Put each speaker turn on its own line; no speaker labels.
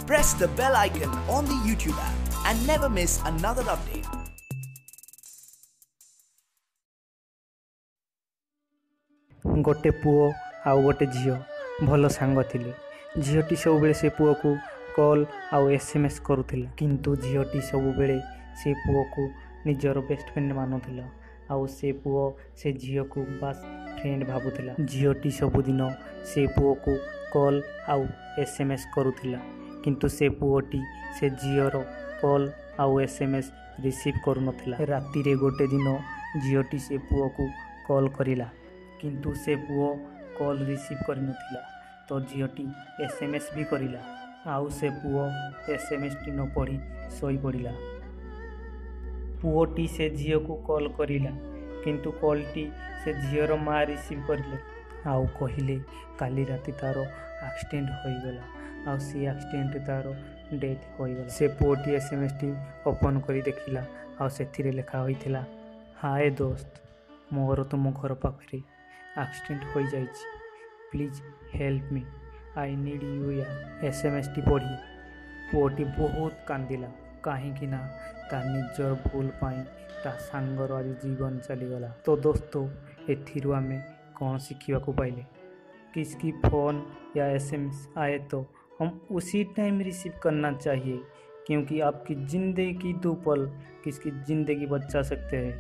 Press the bell icon on the YouTube app and never miss another update.
ଗୋଟେ ପୁଅ ଆଉ ଗୋଟେ ଝିଅ ଭଲ ସାଙ୍ଗ ଥିଲେ। ଝିଅଟି ସବୁବେଳେ ସେ ପୁଅକୁ କଲ୍ ଆଉ SMS କରୁଥିଲା, କିନ୍ତୁ ଝିଅଟି ସବୁବେଳେ ସେ ପୁଅକୁ ନିଜର ବେଷ୍ଟ ଫ୍ରେଣ୍ଡ ମାନୁଥିଲା ଆଉ ସେ ପୁଅ ସେ ଝିଅକୁ ବାସ୍ ଫ୍ରେଣ୍ଡ ଭାବୁଥିଲା। ଝିଅଟି ସବୁଦିନ ସେ ପୁଅକୁ କଲ୍ ଆଉ SMS କରୁଥିଲା, କିନ୍ତୁ ସେ ପୁଅଟି ସେ ଝିଅର କଲ୍ ଆଉ SMS receive କରୁନଥିଲା। ରାତିରେ ଗୋଟେ ଦିନ ଝିଅଟି ସେ ପୁଅକୁ କଲ୍ କରିଲା, କିନ୍ତୁ ସେ ପୁଅ କଲ୍ ରିସିଭ୍ କରିନଥିଲା। ତ ଝିଅଟି SMS ବି କରିଲା ଆଉ ସେ ପୁଅ SMSଟି ନ ପଢ଼ି ଶୋଇପଡ଼ିଲା। ପୁଅଟି ସେ ଝିଅକୁ କଲ୍ କରିଲା, କିନ୍ତୁ କଲ୍ଟି ସେ ଝିଅର ମା ରିସିଭ୍ କରିଲେ ଆଉ କହିଲେ କାଲି ରାତି ତା'ର ଆକ୍ସିଡେଣ୍ଟ ହୋଇଗଲା ଆଉ ସେ ଆକ୍ସିଡେଣ୍ଟରେ ତା'ର ଡେଥ୍ ହୋଇଗଲା। ସେ ପୁଅଟି SMSଟି ଓପନ୍ କରି ଦେଖିଲା ଆଉ ସେଥିରେ ଲେଖା ହୋଇଥିଲା, ହାଏ ଦୋସ୍ତ, ମୋର ତୁମ ଘର ପାଖରେ ଆକ୍ସିଡେଣ୍ଟ ହୋଇଯାଇଛି, please help me, I need you ୟା। SMSଟି ପଢ଼ି ପୁଅଟି ବହୁତ କାନ୍ଦିଲା, କାହିଁକି ନା ତା ନିଜର ଭୁଲ ପାଇଁ ତା ସାଙ୍ଗର ଆଜି ଜୀବନ ଚାଲିଗଲା। ତ ଦୋସ୍ତ, ଏଥିରୁ ଆମେ କ'ଣ ଶିଖିବାକୁ ପାଇଲେ? किसकी फ़ोन या SMS आए तो हम उसी टाइम रिसीव करना चाहिए, क्योंकि आपकी ज़िंदगी की दो पल किसकी ज़िंदगी बचा सकते हैं।